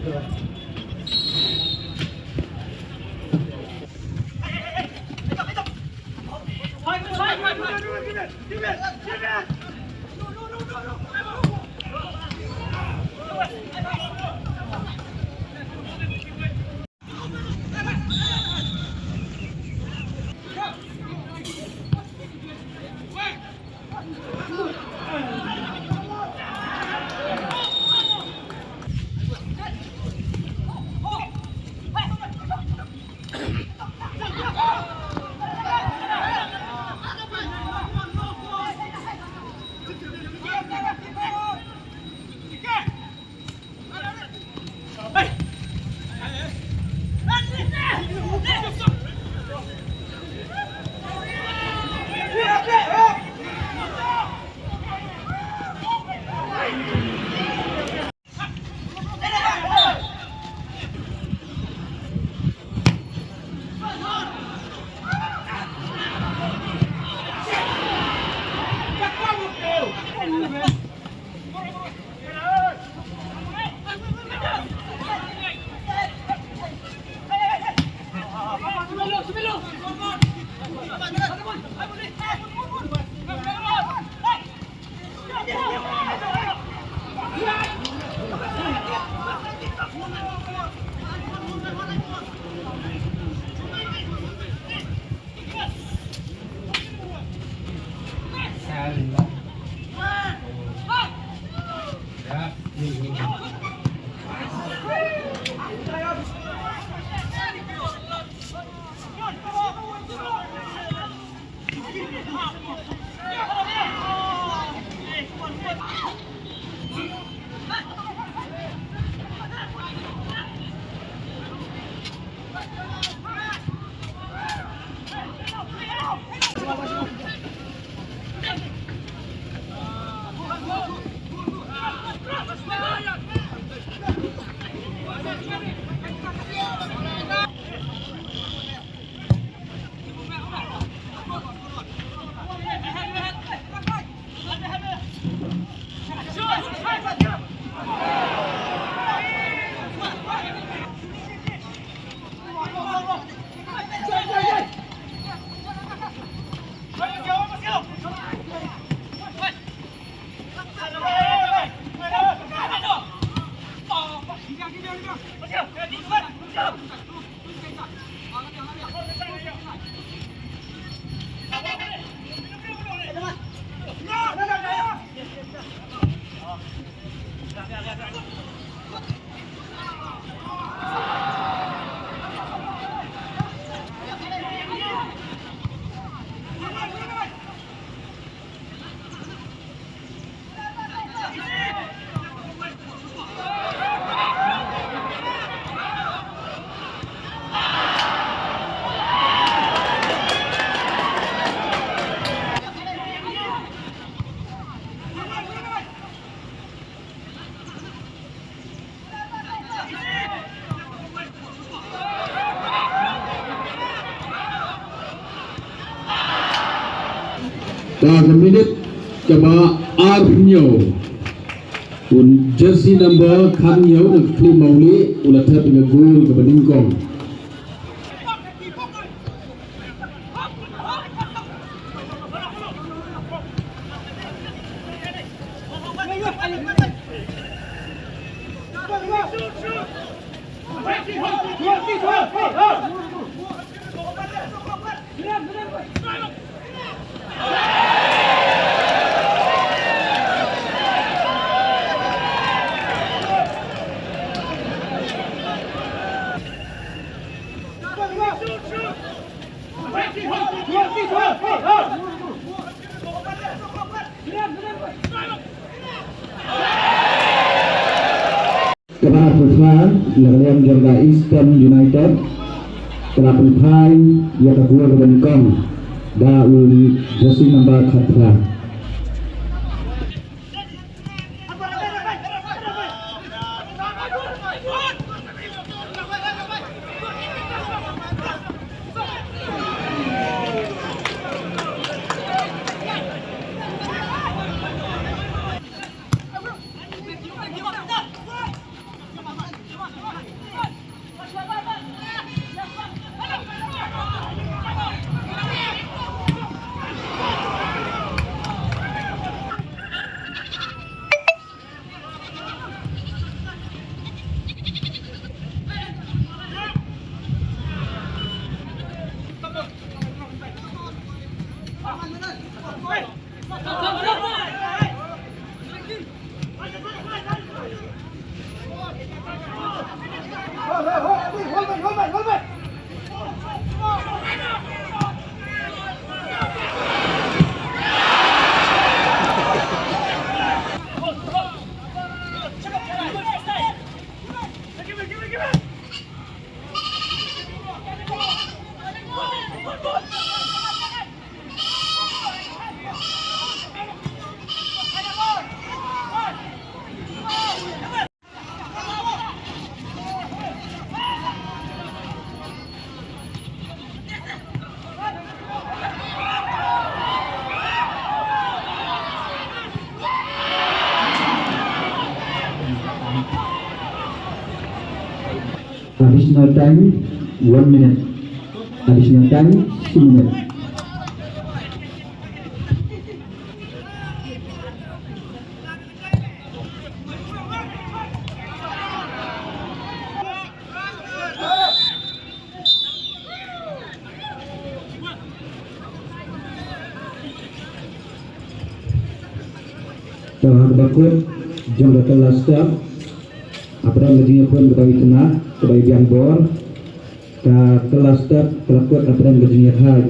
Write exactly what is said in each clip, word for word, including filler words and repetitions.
Ka ka minit kaba ar hynñiew, un jersey number khat hynñiew na ka Khlieh Mawlieh u la thep ïa ka gol kaba nyngkong. Kaba pynphai na ka liang jong ka Eastern United, kaba pynphai ïa ka gol kaba nyngkong da u jersey number khatphra. Additional time, one minute. Additional time, two minutes. Te ha kaba kut jong ka kylla step, hapdeng ka jingïakhun kaba itynnad, kaba ibiang bor, ka kylla step ka la kut hapdeng ka jingïakhun.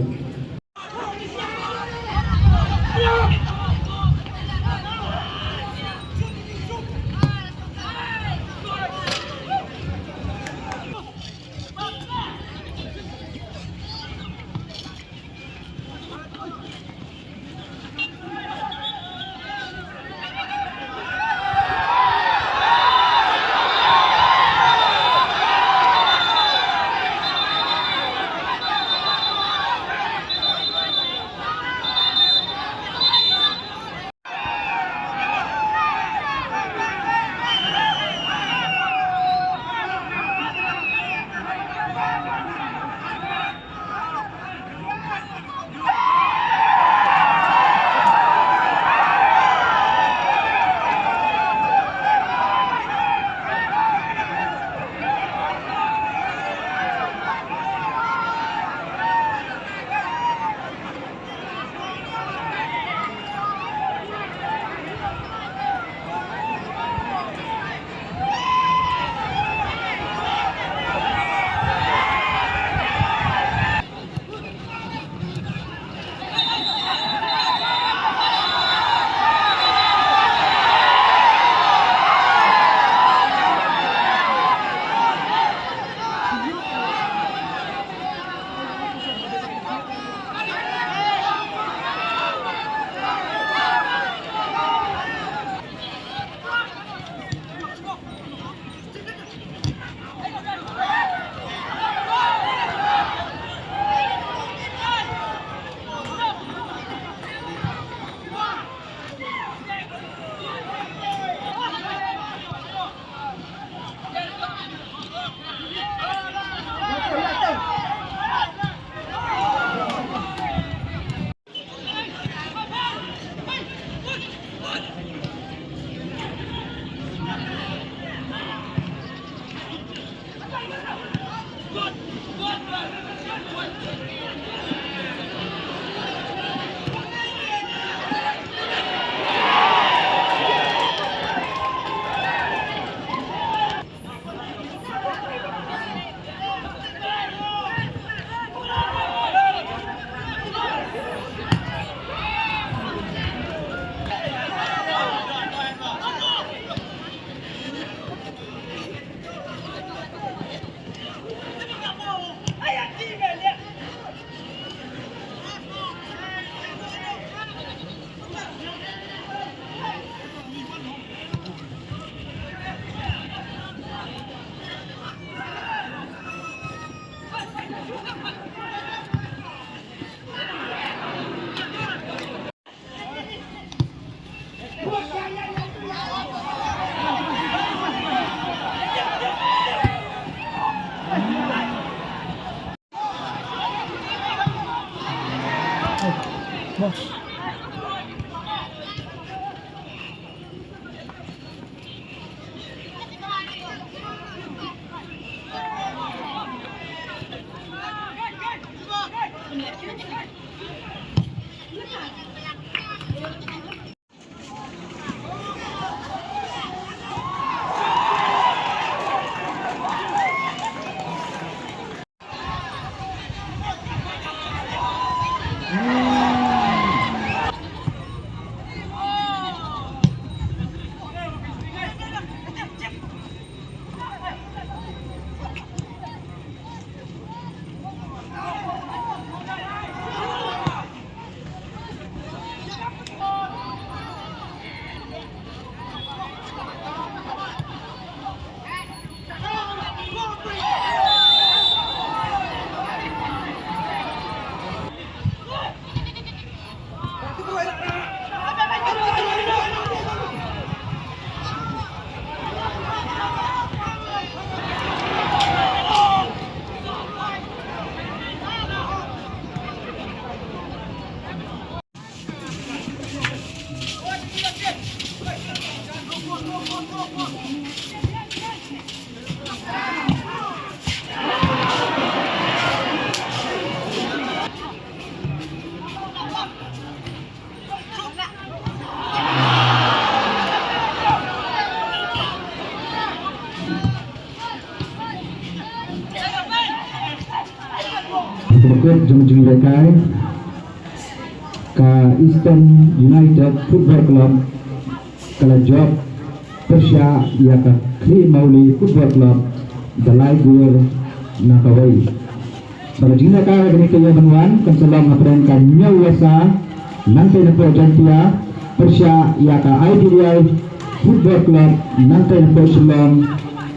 Bakut jong jingïalehkai, ka Eastern United Football Club ka la jop pyrshah ïa ka Khliehmawlih Football Club da lai gol na kawei. Bad ka jingïalehkai kane ka ïa ban wan kan sa long hapdeng ka Hynñiewbasa nangta na pdeng Jaintia pyrshah ïa ka I D D I Football Club nangta na pdeng Shillong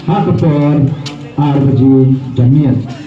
ha ka por ar baje janmiet.